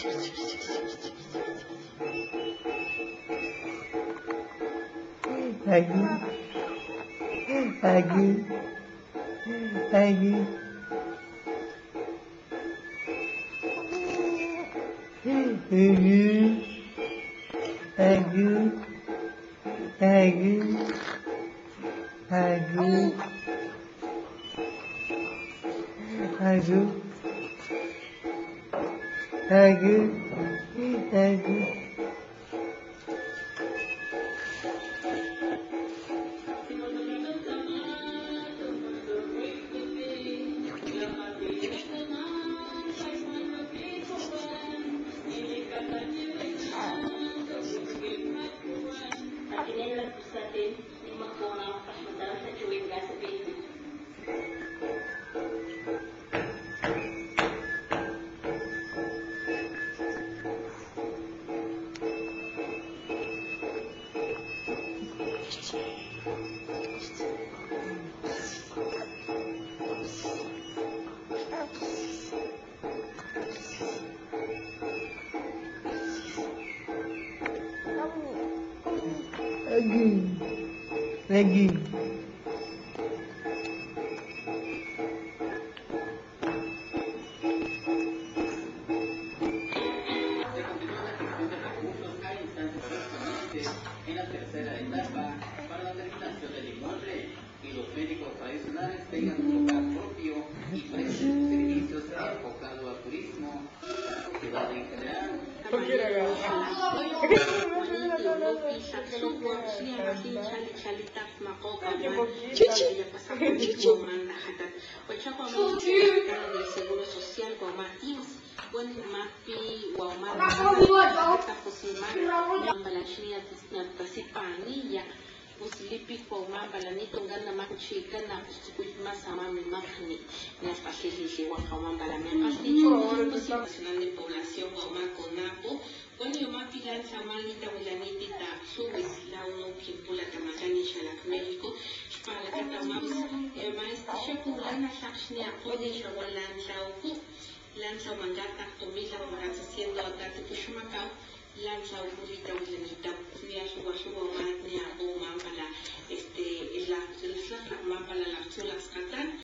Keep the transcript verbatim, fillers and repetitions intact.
Agi. Agi. Agi. Agi. Agi. Agi. Agi. Agi. Agi. Agi. Agi. Agi. Se continúa la gestión de recursos a instancias correspondientes en la tercera etapa para la terminación del inmueble y los médicos tradicionales tengan un local propio y presten sus servicios enfocado a turismo y la sociedad en general. Chichi. Chichi. Seguro Social, wa ma IMSS, wa ni ma pi, wa ma pi, wa ma pi, wa ma pi, wa ma pi, pus lipi wa ma pala nitu kan na ma kuchikan na pus tsukuy ma sama mi makni, na pali lili wa ma pala mi makni, pus Nacional de Población wa ma CONAPO, wa ni ma pi lan sama ni tawilaniti ta lhuwis la uno kin pulatamakani xalak México, xpalakata ma, eh, ma este xa pulana xakxni akoni xa wa lan tlaw ku. Lan tlaw mangat taktumila wa mat haciendo ata tipuxamakaw, lan tlaw pulitawilanitaw, ni a lhuwa lhuwa mat ni a o man pala, este, la, la, man pala laktsu lakskgatan.